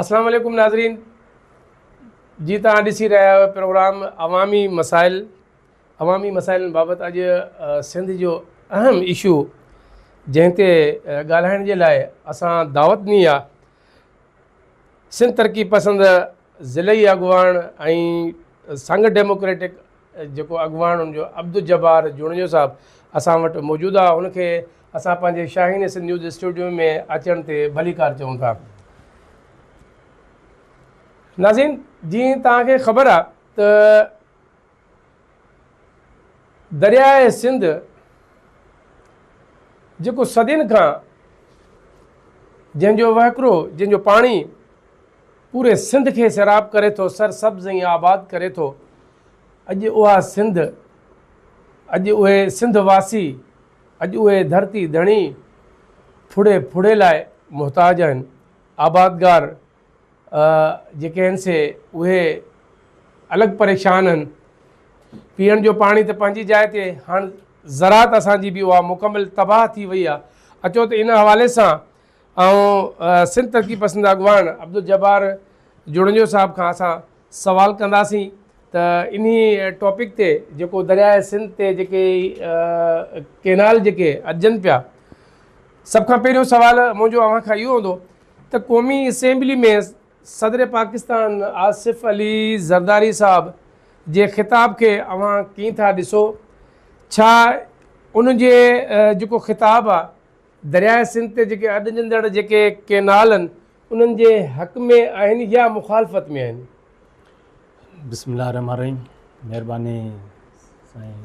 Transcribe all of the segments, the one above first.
السلام عليڪم ناظرين جي توهان ڏسي رهيا آهيو پروگرام عوامي مسائل عوامي مسائلن بابت اڄ سنڌ جو اهم اشو جنهن تي ڳالهائڻ جي لاء اسان دعوت ڏني آهي سنڌ ترقي پسند ضلعي اڳواڻ ۽ سانگهڙ ڊيموڪريٽڪ جيڪو اڳواڻ ان جو عبدالجبار جوڻيجو صاحب اسان وٽ موجود آهي ان کي اسان پنهنجي شاهين سنڌ نيوز اسٽوڊيو ۾ اچڻ تي ڀليڪار چئون ٿا. ناظرين جيئن توهان کي خبر آهي ته درياء سنڌ جيڪو صدين کان جنهن جو وهڪرو جنهن جو پاڻي پوري سنڌ کي سيراب ڪري ٿو، سر سبز ۽ آباد ڪري ٿو. اڄ اها سنڌ، اڄ اهي سنڌ واسي، اڄ اهي ڌرتي ڌڻي ڦڙي ڦڙي لاء محتاج آهن. آبادگار جيڪي آهن سي اهي الڳ پريشان آهن. پيئڻ جو پاڻي ته پنهنجي جاء تي، هاڻ زراعت اسان جي به اها مڪمل تباهه ٿي وئي آهي. اچو ته ان حوالي سان آئون سنڌ ترقي پسند اڳواڻ عبدالجبار جوڻيجو صاحب کان اسان سوال ڪنداسين ته انهي ٽاپڪ تي جيڪو درياء سنڌ تي جيڪي ڪينال جيڪي اڏجن پيا سڀ کان پهريون سوال منهنجو اوهان کان اهو هوندو ته قومي اسيمبلي ۾ صدر پاڪستان آصف علي زرداري صاحب جي خطاب کي اوهان ڪيئن ٿا ڏسو ڇا ان جي جيڪو خطاب آ درياء سنڌ تي جيڪي اڏجندڙ جيڪي ڪينال آهن انهن جي حق ۾ آهن يا مخالفت ۾ آهن؟ بسم الله الرحمن الرحيم مهرباني سائين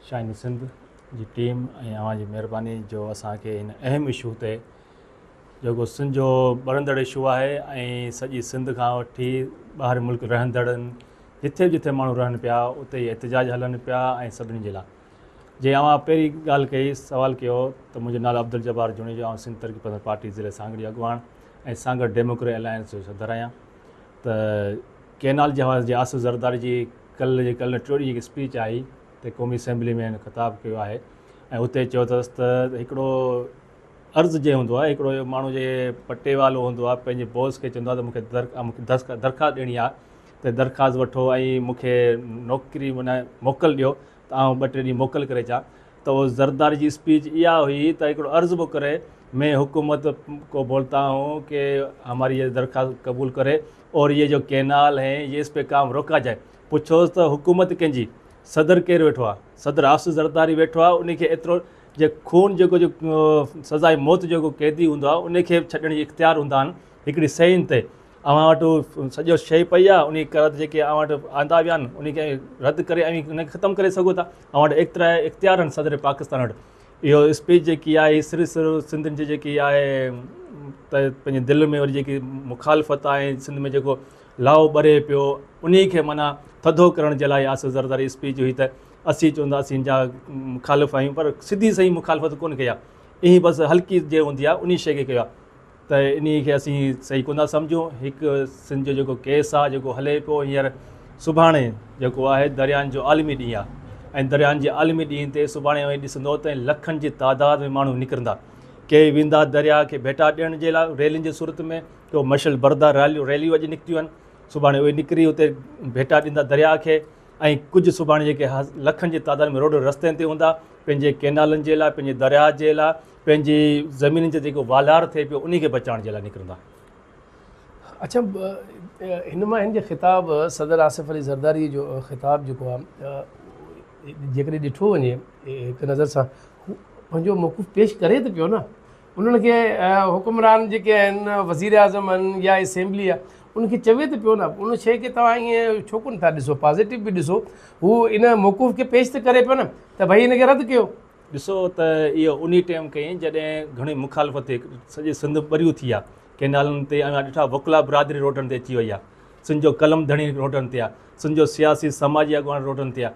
شاهين سنڌ جي ٽيم ۽ اوهان جي مهرباني جو اسان کي هن اهم اشو تي جيڪو سنڌ جو ٻرندڙ اشو آهي ۽ سڄي سنڌ کان وٺي ٻاهر ملڪ رهندڙن جٿي به جٿي ماڻهو رهن پيا اتي احتجاج هلن پيا ۽ سڀني جي لاء جي اوهان پهرين ڳالهه ڪئي سوال ڪيو ته منهنجو نالو عبدالجبار جوڻيجو آئون سنڌ ترقي پسند پارٽي ضلعي سانگهڙ جو اڳواڻ ۽ سانگهڙ ڊيموڪريٽ الائنس جو صدر آهيان ته ڪينال جي حوالي سان جي آصف زرداري جي ڪلهه جي ڪلهه ٽيون ڏينهن جيڪي اسپيچ آئي ته قومي اسيمبلي ۾ هن خطاب ڪيو آهي ۽ اتي چيو اٿس ته هڪڙو عرض جي هوندو آهي هڪڙو ماڻهو جي پٽيوالو هوندو آهي پنهنجي بوس کي چوندو آهي ته مونکي درخواست ڏيڻي آهي ته درخواست وٺو ۽ مونکي نوڪري معنيٰ موڪل ڏيو ته آئون ٻه ٽي ڏينهن موڪل ڪري اچان ته اهو زرداري جي اسپيچ اها هئي ته هڪڙو عرض به ڪري مين حڪومت ڪو بولتا هون ڪي هماري یہ درخواست قبول ڪري اور یہ جو ڪينال هين یہ اس پي ڪام روڪا جائي پڇوس ته حڪومت ڪنهن جي صدر ڪير ويٺو آهي صدر آصف زرداري ويٺو آهي ان کي ايترو جي خون جيڪو جو سزائي موت جيڪو قيدي هوندو آهي ان کي به ڇڏڻ جي اختيار هوندا آهن هڪڙي صحيح تي اوهان وٽ سڄو شيء پئي آهي انهي قرض جيڪي اوهان وٽ آندا ويا آهن انهي کي رد ڪري اوهين ان کي ختم ڪري سگهو ٿا اوهان وٽ ايترا اختيار آهن صدر پاڪستان وٽ اهو اسپيچ جيڪي آهي صرف صرف سنڌين جي جيڪي آهي ته پنهنجي دل ۾ وري جيڪي مخالفت آهي سنڌ ۾ جيڪو لاهو ٻري پيو انهي کي معنيٰ ٿڌو ڪرڻ جي لاء آصف زرداري اسپيچ هئي ته اسين چوندا اسين جا مخالف آهيون پر سڌي سئي مخالفت ڪونه ڪئي آهي ائين بس هلڪي جي هوندي آهي انهي شيء کي ڪيو آهي ته انهي کي اسين صحيح ڪونه ٿا سمجهون. هڪ سنڌ جو جيڪو ڪيس آهي جيڪو هلي پيو هينئر سڀاڻي جيڪو آهي دريائن جو عالمي ڏينهن آهي ۽ دريائن جي عالمي ڏينهن تي سڀاڻي اوهين ڏسندو ته لکن جي تعداد ۾ ماڻهو نڪرندا ڪي ويندا درياء کي ڀيٽا ڏيڻ جي لاء ريلين جي صورت ۾ ڪو مشعل بردار ريليون ريليون اڄ نڪتيون آهن سڀاڻي اهي نڪري اتي ڀيٽا ڏيندا درياء کي ۽ ڪجهه سڀاڻي جيڪي لکن جي تعداد ۾ روڊ رستن تي هوندا پنهنجي ڪينالن جي لاء پنهنجي درياء جي لاء پنهنجي زمينن تي جيڪو والار ٿئي پيو انهي کي بچائڻ جي لاء نڪرندا. اڇا هن مان هن جي خطاب صدر آصف علي زرداري جو خطاب جيڪو آهي جيڪڏهن ڏٺو وڃي هڪ نظر سان هو پنهنجو موقف پيش ڪري ته پيو نه انهن کي حڪمران جيڪي آهن وزير اعظم آهن يا اسيمبلي آهي ان کي چوي ته پيو نه ان شيء کي توهان ائين ڇو ڪونه ٿا ڏسو پازيٽو به ڏسو هو ان موقف کي پيش ته ڪري پيو نه ته ڀئي هن کي رد ڪيو. ڏسو ته اهو انهي ٽيم ڪيائين جڏهن گهڻي مخالفت ٿي سڄي سنڌ ٻريون ٿي آ ڪينالن تي اوهان ڏٺا وڪلا برادري روڊن تي اچي وئي آ سنڌ جو قلم ڌڻي روڊن تي آ سنڌ جو سياسي سماجي اڳواڻ روڊن تي آ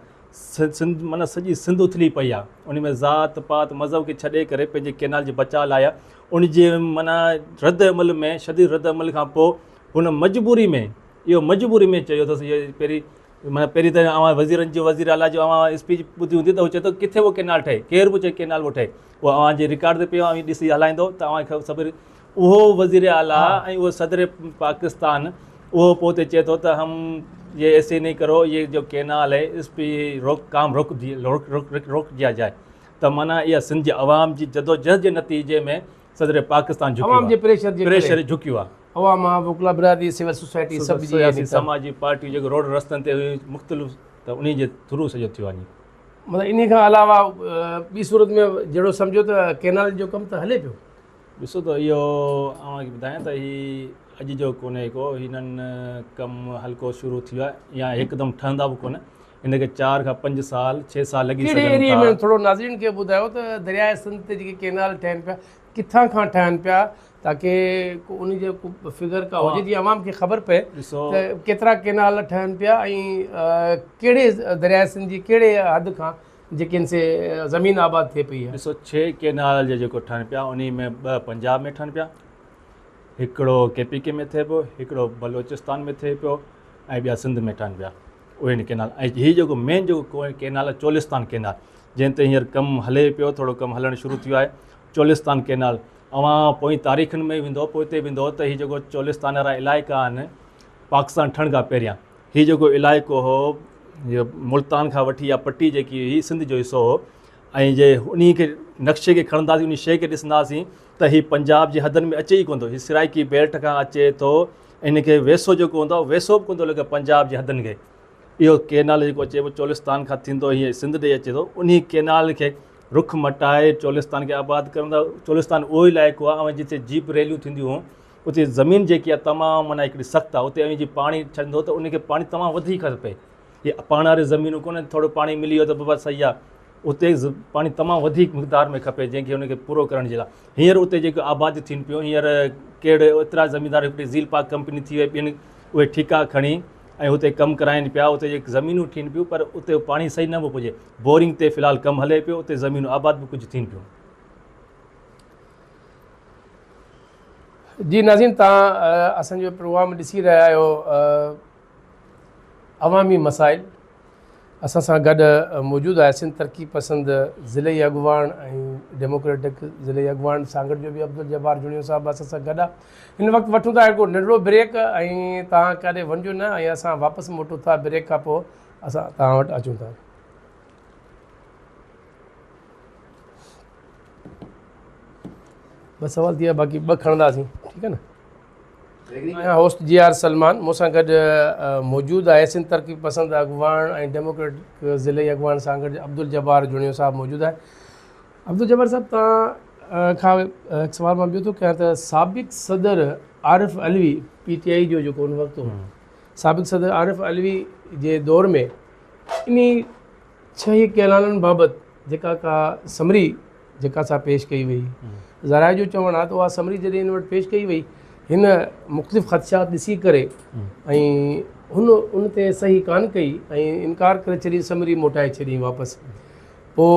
سنڌ معنيٰ سڄي سنڌ اٿلي پئي آ ان ۾ ذات پات مذهب کي ڇڏي ڪري پنهنجي ڪينال جي بچاء لاء ان جي معنيٰ رد عمل ۾ شديد رد عمل کان پوء هن مجبوري ۾ اهو مجبوري ۾ چيو اٿس اهو پهرين معنيٰ پهرين ته اوهان وزيرن جو وزير اعليٰ جو اوهان اسپيچ ٻڌي هوندي ته هو چئي ٿو ڪٿي اهو ڪينال ٺهي ڪير به چئي ڪينال اهو ٺهي اهو اوهان جي رڪارڊ تي پيو اوهين ڏسي هلائيندو ته اوهان کي خبر اهو وزير اعليٰ ۽ اهو صدر پاڪستان اهو پوء اتي چئي ٿو ته هم يي ايسي نهين ڪرو يي جو ڪينال هي اس پي روڪ ڪام روڪ روڪ روڪ روڪ ديا جائي ته معنيٰ اها سنڌ جي عوام جي جدوجهد جي نتيجي ۾ صدر پاڪستان جهڪيو عوام جي پريشر جي پريشر جهڪيو آهي. عوام وڪلا برادري سول سوسائٽي سڀ جي سياسي سماجي پارٽيون جيڪي روڊ رستن تي هيون مختلف ته انهي جي ٿرو سڄو ٿيو آهي. مطلب انهي کان علاوه ٻي صورت ۾ جهڙو سمجهو ته ڪينال جو ڪم ته هلي پيو. ڏسو ته اهو اوهان کي ٻڌايان ته هي اڄ جو ڪونهي ڪو هنن ڪم هلڪو شروع ٿي ويو آهي يا هڪدم ٺهندا به ڪونه هن کي 4 کان 5 سال 6 سال لڳي سگهن ٿا. ڪهڙي ايريي ۾ ٿورو ناظرين کي ٻڌايو ته درياء سنڌ تي جيڪي ڪينال ٺهن پيا ڪٿان کان ٺهن پيا تاڪه ڪو ان جو ڪو فگر ڪا هجي جيئن عوام کي خبر پئي ته ڪيترا ڪينال ٺهن پيا ۽ ڪهڙي درياء سنڌ جي ڪهڙي حد کان جيڪي ان سي زمين آباد ٿئي پئي. ڏسو 6 ڪينال جي جيڪو ٺهن پيا انهي ۾ 2 پنجاب ۾ ٺهن پيا هڪڙو ڪي پي ڪي ۾ ٿئي پيو هڪڙو بلوچستان ۾ ٿئي پيو ۽ ٻيا سنڌ ۾ ٺهن پيا اهي ڪينال ۽ هي جيڪو مين جيڪو ڪينال آهي چولستان ڪينال جنهن تي هينئر ڪم هلي پيو ٿورو ڪم هلڻ شروع ٿيو آهي چولستان ڪينال اوهان پوئين تاريخن ۾ ويندو پوئتي ويندو ته هي جيڪو چولستان وارا علائقا آهن پاڪستان ٺهڻ کان پهريان هي جيڪو علائقو هو ملتان کان وٺي يا پٽي جيڪي هئي سنڌ جو حصو هو ۽ جي انهي کي نقشي کي کڻنداسين انهي شي کي ڏسنداسين ته هي پنجاب جي حدن ۾ اچي ئي ڪونه ٿو هي سرائڪي بيلٽ کان اچي ٿو ان کي ويسو جيڪو هوندو آهي ويسو به ڪونه ٿو لڳي پنجاب جي حدن کي اهو ڪينال جيڪو اچي پيو چولستان کان ٿيندو هيئن سنڌ ڏي اچي ٿو انهي ڪينال کي رخ مٽائي چولستان کي آباد ڪرڻ ته چولستان اهو علائقو آهي اوهين جتي جيپ ريليون ٿينديون هيون اتي زمين جيڪي آهي تمام معنيٰ هڪڙي سخت آهي اتي اوهين جي پاڻي ڇڏندو ته ان کي پاڻي تمام وڌيڪ کپي هي پاڻ واري زمينون ڪونهن ٿورو پاڻي ملي ويو ته بابا صحيح آهي اتي پاڻي تمام وڌيڪ مقدار ۾ کپي جنهن کي ان کي پورو ڪرڻ جي لاء هينئر اتي جيڪي آبادي ٿين پيون هينئر ڪهڙي ايترا زميندار هڪڙي زيل پاڪ ڪمپني ٿي وئي ٻين اهي ٺيڪا کڻي ۽ اتي ڪم ڪرائين پيا اتي جيڪي زمينون ٺهن پيون پر اتي پاڻي صحيح نه پيو پڄي بورنگ تي في الحال ڪم هلي پيو اتي زمينون آباد به ڪجهه ٿين پيون. جي ناظرين توهان اسان جو پروگرام ڏسي رهيا آهيو عوامي مسائل اسان سان گڏ موجود آهي سنڌ ترقي پسند ضلعي اڳواڻ ۽ ڊيموڪريٽڪ ضلعي اڳواڻ سانگهڙ جو به عبدالجبار جوڻيجو صاحب اسان سان گڏ آهي هن وقت وٺون ٿا هڪ ننڍڙو بريڪ ۽ توهان ڪاڏي وڃجو نه ۽ اسان واپس موٽون ٿا بريڪ کان پوء اسان توهان وٽ اچون ٿا. ٻه سوال ٿي ويا باقي ٻه کڻنداسين ٺيڪ آهي نه. آهيان هوسٽ جي آر سلمان مون سان گڏ موجود آهي سنڌ ترقي پسند اڳواڻ ۽ ڊيموڪريٽڪ ضلعي اڳواڻ سانگهڙ عبدالجبار جوڻيجو صاحب موجود آهي عبدالجبار صاحب توهان کان هڪ سوال مان ٻيو ٿو ڪيان ته سابق صدر عارف علوي پي ٽي آئي جو جيڪو ان وقت هو سابق صدر عارف علوي جي دور ۾ انهي ڇهه ڪئنالن بابت جيڪا ڪا سمري جيڪا سا پيش ڪئي وئي ذرائع جو چوڻ آهي ته اها سمري جڏهن هن وٽ پيش ڪئي وئي هن مختلف خدشات ڏسي ڪري ۽ هن ان تي صحيح ڪانه ڪئي ۽ انڪار ڪري ڇڏي سمري موٽائي ڇڏي واپس پوء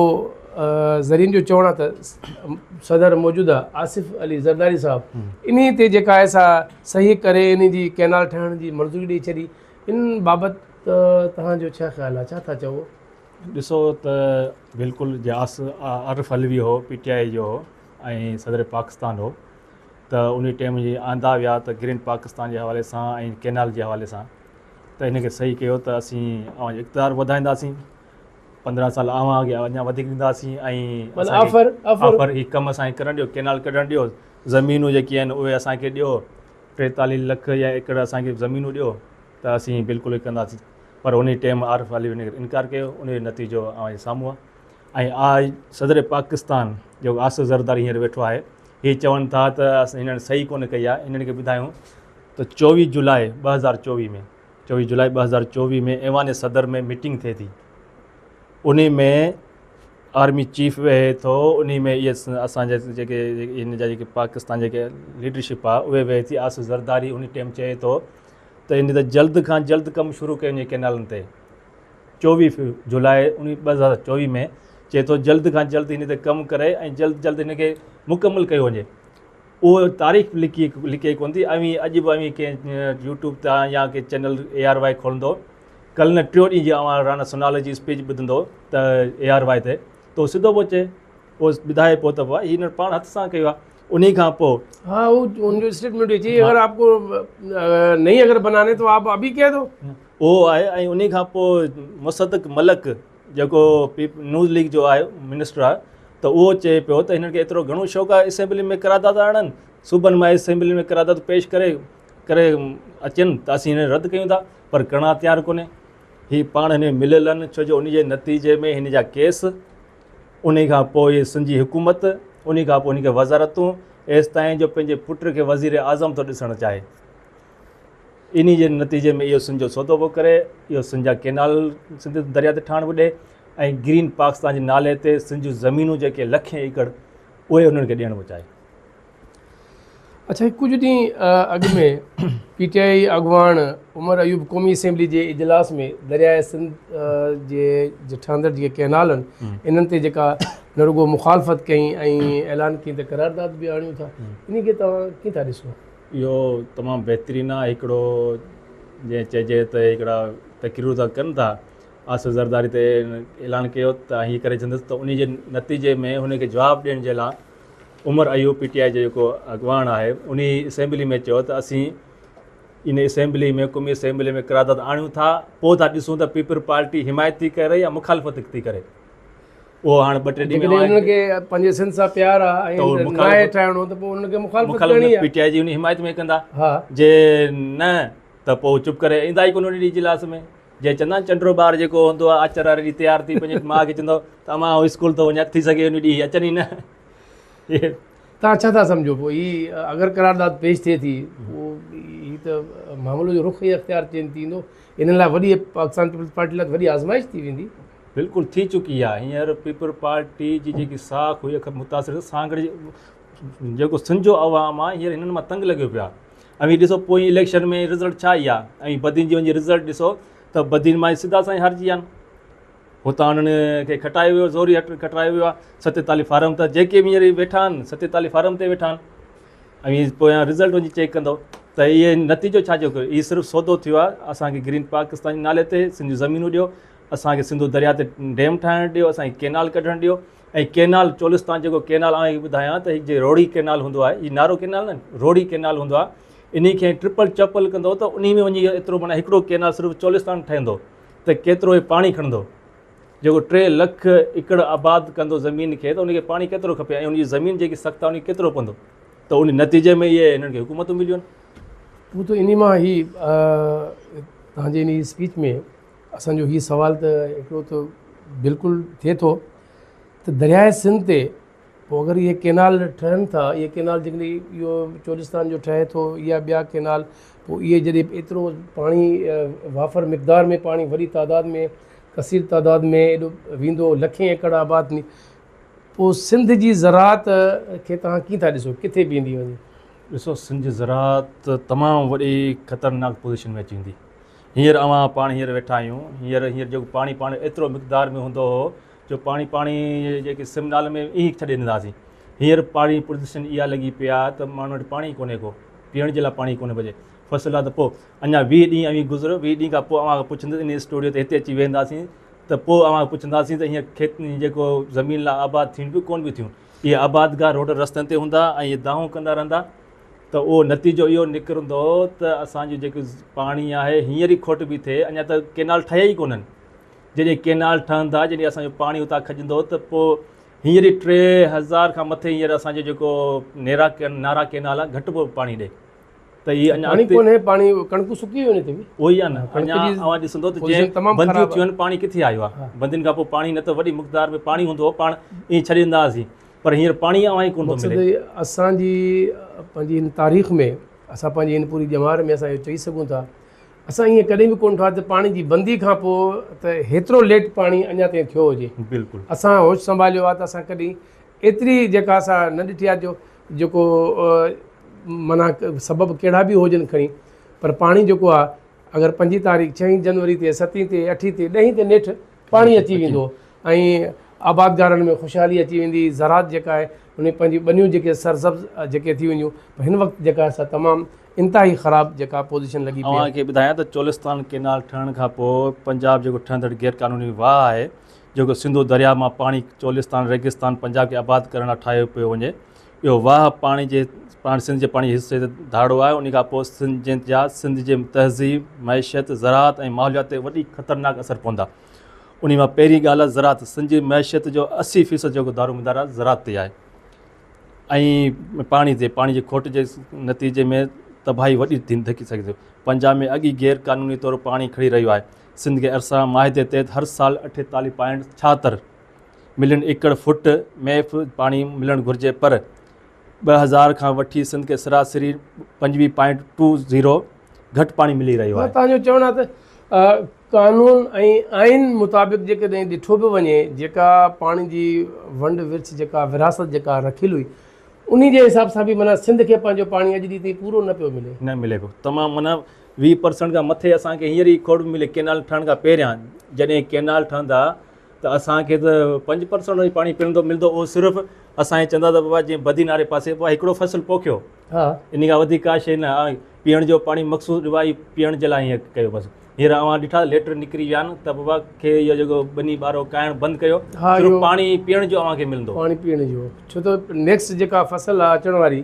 ذريعن جو چوڻ آهي ته صدر موجوده آصف علي زرداري صاحب انهي تي جيڪا آهي سا صحيح ڪري انهي جي ڪئنال ٺاهڻ جي منظوري ڏئي ڇڏي ان بابت توهان جو ڇا خيال آهي ڇا ٿا چئو؟ ڏسو ته بلڪل جي عارف علوي هو پي ٽي آء جو هو ۽ صدر پاڪستان هو ته ان ٽيم جي آندا ويا ته گرين پاڪستان جي حوالي سان ۽ ڪينال جي حوالي سان ته ان کي صحيح ڪيو ته اسين اوهان جو اقتدار وڌائينداسين 15 سال اوهان کي اڃا وڌيڪ ڏينداسين ۽ آفر آفر هي ڪم اسان کي ڪرڻ ڏيو ڪينال ڪڍڻ ڏيو زمينون جيڪي آهن اهي اسان کي ڏيو 43 لک يا ايڪڙ اسان کي زمينون ڏيو ته اسين بلڪل ئي ڪنداسين پر انهي ٽيم عارف علوي ان کي انڪار ڪيو ان جو نتيجو اوهان جي سامهون آهي ۽ آء صدر پاڪستان جيڪو آصف زرداري هينئر ويٺو آهي هي چون ٿا ته هنن صحيح ڪونه ڪئي آهي هنن کي ٻڌايون ته 24 جولاء 2024 ۾ 24 جولاء 2024 ۾ ايوان صدر ۾ ميٽنگ ٿئي ٿي انهي ۾ آرمي چيف ويهي ٿو انهي ۾ اهي اسان جا جيڪي هن جا جيڪي پاڪستان جيڪي ليڊرشپ آهي اهي ويهي ٿي آصف زرداري انهي ٽيم چئي ٿو ته ان تي جلد کان جلد ڪم شروع ڪيو وڃي ڪينالن تي 24 جولاء 2024 ۾ چئي ٿو جلد کان جلد هن تي ڪم ڪري ۽ جلد جلد هن کي مڪمل ڪيو وڃي اهو تاريخ لکي لکي ڪونه ٿي اوهين اڄ به اوهين ڪنهن يوٽيوب تان يا ڪنهن چينل اي آر وائي کولندو ڪل نه ٽيون ڏينهن جي اوهان رانا ثناء جي اسپيچ ٻڌندو ته اي آر وائي تي ته هو سڌو پيو چئي اهو ٻڌائي پيو ته بابا هي هن پاڻ هٿ سان ڪيو آهي. انهي کان پوء. ها هو ان جو اسٽيٽمينٽ اچي اگر آپ ڪو نهين اگر بناني تو آپ ابي ڪهه دو. اهو آهي ۽ انهي کان پوء مصدق ملڪ جيڪو پي نوز ليگ جو آهي منسٽر آهي ته اهو چئي پيو ته هنن کي ايترو گهڻو شوق آهي اسيمبلي ۾ قرارداد آڻن صوبن مان اسيمبلي ۾ قرارداد پيش ڪري ڪري اچن ته اسين هن رد ڪيون ٿا پر ڪرڻا تيار ڪونهي هي پاڻ هن ۾ مليل آهن ڇو جو ان جي نتيجي ۾ هن جا ڪيس انهي کان پوء سنڌ جي حڪومت انهي کان پوء هن کي وزارتون ايستائين جو پنهنجي پٽ کي وزير اعظم ٿو ڏسڻ چاهي انهي جي نتيجي ۾ اهو سنڌ جو سودو پيو ڪري اهو سنڌ جا ڪينال سنڌ دريا تي ٺاهڻ پيو ڏي ۽ گرين پاڪستان جي نالي تي سنڌ جون زمينون جيڪي لکين ايڪڙ اهي انهن کي ڏيڻ پيو چاهي. اڇا ڪجهه ڏينهن اڳ ۾ پي ٽي آء اڳواڻ عمر ايوب قومي اسيمبلي جي اجلاس ۾ درياء سنڌ جي ٺهندڙ جيڪي ڪئنال آهن انهن تي جيڪا نه رڳو مخالفت ڪئي ۽ اعلان ڪئي ته قرارداد به آڻيون ٿا انهي کي توهان ڪيئن ٿا ڏسو؟ اهو تمام بهترين آهي هڪڙو جنهن چئجي ته هڪڙا تقريرون ٿا ڪن ٿا آصف زرداري ته اعلان ڪيو ته هي ڪري ڇڏندس ته انهي جي نتيجي ۾ هن کي جواب ڏيڻ جي لاء عمر ايوب پي ٽي آء جو جيڪو اڳواڻ آهي انهي اسيمبلي ۾ چيو ته اسين ان اسيمبلي ۾ قومي اسيمبلي ۾ قرارداد آڻيون ٿا پوء ٿا ڏسون ته پيپلز پارٽي حمايت ٿي ڪري يا مخالفت ٿي ڪري اهو هاڻ ٻه ٽي ڏينهن ۾ انهن کي پنهنجي سنڌ سان پيار آ ۽ ناهي ٺاهڻو ته پوء انهن کي مخالفت ڪرڻي آ پي ٽي آء جي انهي حمايت ۾ ڪندا جي نه ته پوء چپ ڪري ايندا ئي ڪونه ان ڏينهن اجلاس ۾ جي چوندا آهن چنڊو ٻار جيڪو هوندو آ آچر واري ڏينهن تيار ٿي پنهنجي ماء کي چوندو ته امان آئون اسڪول ٿو وڃان ٿي سگهي ان ڏينهن اچن ئي نه. توهان ڇا ٿا سمجهو پوء هي اگر قرارداد پيش ٿئي ٿي پوء هي ته معاملو جو رخ ئي اختيار چينج ٿي ويندو انهن لاء وڏي پاڪستان پيپلز پارٽي لاء وڏي آزمائش ٿي ويندي. بلڪل ٿي چڪي آهي هينئر پيپلز پارٽي جي جيڪي ساک هئي اک متاثر سانگهڙ جي جيڪو سنڌ جو عوام آهي هينئر هنن مان تنگ لڳيو پيو آهي اوهين ڏسو پوئين اليڪشن ۾ رزلٽ ڇا آئي آهي ۽ بدين جي وڃي رزلٽ ڏسو ته بدين مان سڌا سائين هارجي ويا آهن هتان انهن کي کٽايو ويو زوري هٽ کٽرايو ويو آهي 47 فارم ته جيڪي به هينئر ويٺا آهن 47 فارم تي ويٺا آهن اوهين پويان رزلٽ وڃي چيڪ ڪندو ته اهي نتيجو ڇا جو هي صرف سودو ٿيو آهي اسانکي گرين پاڪستان جي نالي تي سنڌ جون زمينون ڏيو اسان کي سنڌو درياء تي ڊيم ٺاهڻ ڏيو اسان کي ڪينال ڪڍڻ ڏيو ۽ ڪينال چولستان جيڪو ڪينال آئون کي ٻڌايان ته هي جي روهڙي ڪينال هوندو آهي هي نارو ڪينال نه روهڙي ڪينال هوندو آهي انهي کي ٽرپل چپل ڪندو ته انهي ۾ وڃي ايترو معنيٰ هڪڙو ڪينال صرف چولستان ٺهندو ته ڪيترو هي پاڻي کڻندو جيڪو 3 لک ايڪڙ آباد ڪندو زمين کي ته ان کي پاڻي ڪيترو کپي ۽ ان جي زمين جيڪي سخت آهي ان کي ڪيترو پوندو ته ان نتيجي ۾ اهي هنن کي حڪومتون مليون پوء ته انهي مان هي توهان جي انهي اسپيچ ۾ اسان جو هي سوال ته هڪڙو ته بلڪل ٿئي ٿو ته درياء سنڌ تي پوء اگر اهي ڪينال ٺهن ٿا اهي ڪينال جيڪڏهن اهو چولستان جو ٺهي ٿو يا ٻيا ڪينال پوء اهي جڏهن ايترو پاڻي وافر مقدار ۾ پاڻي وڏي تعداد ۾ ڪثير تعداد ۾ ايڏو ويندو لکين ايڪڙ آباد ٿيندي پوء سنڌ جي زراعت کي توهان ڪيئن ٿا ڏسو ڪٿي بيهندي وڃي؟ ڏسو سنڌ جي زراعت تمام وڏي خطرناڪ پوزيشن ۾ اچي ويندي هينئر اوهان پاڻ هينئر ويٺا آهيون هينئر هينئر جيڪو پاڻي پاڻ ايترو مقدار ۾ هوندو هو جو پاڻي پاڻي جيڪي سم نال ۾ ائين ڇڏي ڏيندا هئاسين هينئر پاڻي پوزيشن اها لڳي پئي آهي ته ماڻهن وٽ پاڻي ڪونهي ڪو پيئڻ جي لاء پاڻي ڪونهي بچي فصل آهي ته پوء اڃا 20 ڏينهن اوهين گذريو 20 ڏينهن کان پوء اوهان کان پڇندس ان اسٽوڊيو تي هتي اچي ويهنداسين ته پوء اوهان کان پڇنداسين ته هينئر کيت جيڪو زمين لاء آباد ٿين پيون ڪونه پيون ٿيون اهي آبادگار روڊ رستن تي هوندا ۽ اهي دانهون ڪندا رهندا ته اهو نتيجو اهو نڪرندو ته اسان جو جيڪو پاڻي آهي هينئر ئي کوٽ پئي ٿئي اڃا ته ڪينال ٺهيا ئي ڪونهن جڏهن ڪينال ٺهندا جڏهن اسان جو پاڻي اتان کڄندو ته پوء هينئر ئي 3000 کان مٿي هينئر اسان جو جيڪو نيرا نارا ڪينال آهي گهٽ پيو پاڻي ڏي ته هي اڃا پاڻي ڪونهي پاڻي ڪڻڪون سڪي ويون هتي به اهو ئي آهي نه اڃا اوهان ڏسندو ته جنهن بنديون ٿيون آهن پاڻي ڪٿي آيو آهي بندين کان پوء پاڻي نه ته وڏي مقدار ۾ پاڻي هوندو هو پاڻ ائين ڇڏي ڏيندا هئاسين پر هينئر پاڻي اوهان کي ڪونه ٿو ملي. مقصد اسان جي پنهنجي هن تاريخ ۾ اسان پنهنجي هن پوري ڄمار ۾ اسان اهو چئي سگهون ٿا اسان ائين ڪڏهن به ڪونه ڏٺو آهي ته پاڻي جي بندي کان پوء ته هيترو ليٽ پاڻي اڃا تائين ٿيو هجي. بلڪل. اسان هوش سنڀاليو آهي ته اسان ڪڏهن ايتري جيڪا اسان نه ڏٺي آهي جو جيڪو معنيٰ سبب ڪهڙا به هجن کڻي پر پاڻي جيڪو آهي اگر پنجين تاريخ ڇهين جنوري تي ستين تي اٺين تي ڏهين تي نيٺ پاڻي اچي ويندو ۽ آبادگارن ۾ خوشحالي اچي ويندي، زراعت جيڪا آهي ان ۾ پنهنجون ٻنيون جيڪي سرسبز جيڪي ٿي وينديون پر هن وقت جيڪا آهي سا تمام انتهائي خراب جيڪا پوزيشن لڳي پئي اوهان آهي. کي ٻڌايان ته چولستان ڪينال ٺهڻ کان پوء پنجاب جيڪو ٺهندڙ غير قانوني واهه آهي جيڪو سنڌو درياء مان پاڻي چولستان ريگستان پنجاب کي آباد ڪرڻ لاء ٺاهيو پيو وڃي اهو واهه پاڻي جي پاڻ سنڌ جي پاڻي جي حصي تي ڌاڙو آهي ان کان پوء سنڌ جن جا سنڌ جي تهذيب معيشت زراعت ۽ ماحوليات تي وڏي خطرناڪ اثر پوندا ان مان پهرين ڳالهه آهي زراعت سنڌ جي معيشت جو 80% جيڪو دارو مدار آهي زراعت تي آهي ۽ پاڻي تي پاڻي جي کوٽ جي نتيجي ۾ تباهي وڏي ٿي ڌڪي سگهي ٿي پنجاب ۾ اڳ ئي غير قانوني طور پاڻي کڻي رهيو آهي سنڌ کي ارسا معاهدي تحت هر سال 48.76 ملين ايڪڙ فٽ ميف پاڻي ملڻ گهرجي پر 2000 کان وٺي سنڌ کي سراسري 25.20 گهٽ پاڻي ملي رهيو آهي. توهان جو چوڻ آهي ته قانون ۽ آئين مطابق جيڪڏهن ڏٺو به وڃي جيڪا پاڻي جي ونڊ ورڇ جيڪا ورهاست جيڪا رکيل هئي انهي جي حساب سان به معنيٰ سنڌ کي پنهنجو پاڻي اڄ ڏينهن تائين پورو نه پيو ملي. نه ملي پيو تمام معنيٰ 20% کان مٿي اسان کي هينئر ئي کوٽ ملي ڪينال ٺهڻ کان پهريان جڏهن ڪينال ٺهندا ته اسان کي ته 5% پاڻي پيئڻ ملندو اهو صرف اسان کي چوندا ته بابا جيئن بدين واري پاسي بابا هڪڙو فصل پوکيو ها ان کان وڌيڪ ڪا شيء نه پيئڻ جو پاڻي مخصوص ڏبو آهي پيئڻ جي لاء ائين ڪيو بس هينئر اوهان ڏٺا ليٽر نڪري ويا آهن ته بابا کي اهو جيڪو ٻني ٻارو کائڻ بند ڪيو صرف پاڻي پيئڻ جو اوهان کي ملندو پاڻي پيئڻ جو ڇو ته نيڪسٽ جيڪا فصل آهي اچڻ واري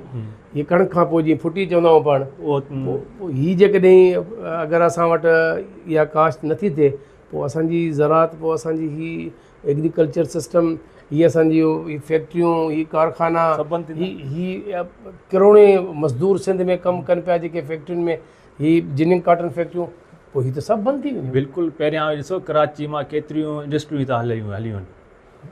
هي ڪڻڪ کان پوء جيئن ڦٽي چوندا آهيون پاڻ اهو هي جيڪڏهن اگر اسان وٽ اها ڪاشت نٿي ٿئي پوء اسان جي زراعت پوء اسان جي هي ايگريڪلچر سسٽم هي اسان جي هي فيڪٽريون هي ڪارخانا هي هي ڪروڙين مزدور سنڌ ۾ ڪم ڪن پيا جيڪي فيڪٽرين ۾ هي جننگ ڪاٽن فيڪٽريون پوء هي ته سڀ بند ٿي وينديون. بلڪل پهريان ڏسو ڪراچي مان ڪيتريون انڊسٽريون هتان هليون هليون آهن